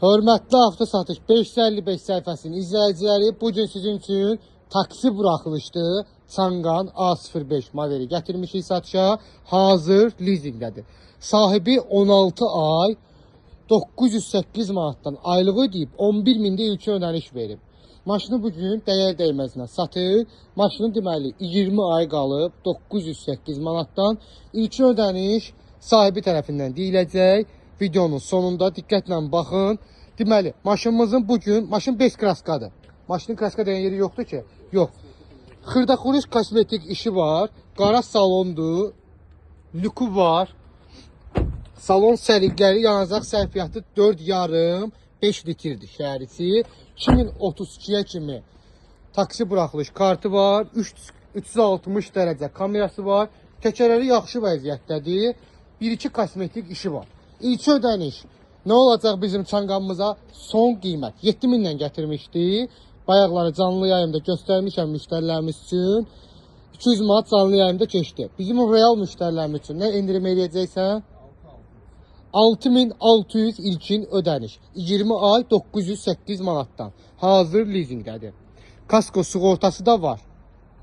Hörmətli Avto Satış 555 səhifəsinin izləyiciləri, bu gün sizin üçün taksi buraxılışdı. Changan A05 modeli gətirmişik satışa. Hazır lizinqdədir. Sahibi 16 ay 908 manatdan aylıq ödəyib 11 mində ilkin ödəniş verib. Maşını bu gün dəyər dəyməzinə satır. Maşının deməli 20 ay qalıb 908 manatdan. İlkin ödəniş sahibi tərəfindən deyiləcək. Videonun sonunda diqqətlə baxın. Deməli, maşınımızın bu gün maşın 5 kraskadır. Maşının kraska dəyən yeri yoxdur ki? Yox. Xırda-xuruş kosmetik işi var. Qara salondur. Lüku var. Salon səliqəli, yanacaq sərfiyyatı 4,5 5 litrdir şəhər içi. 2032-yə kimi taksi buraxılış kartı var. 3 360 dərəcə kamerası var. Təkərləri yaxşı vəziyyətdədir. Bir-iki kosmetik işi var. İlk ödəniş nə olacaq bizim Changanımıza? Son qiymət 7000-dən gətirmişdi. Bayaqları canlı yayımda göstərmişəm müştərilərimiz üçün. 200 manat canlı yayımda keçdi. Bizim o real müştərilərimiz üçün nə endirim eləyəcəksən? 6600 ilkin ödəniş. 20 ay 908 manatdan. Hazır lizinqdədir. Kasko sığortası da var.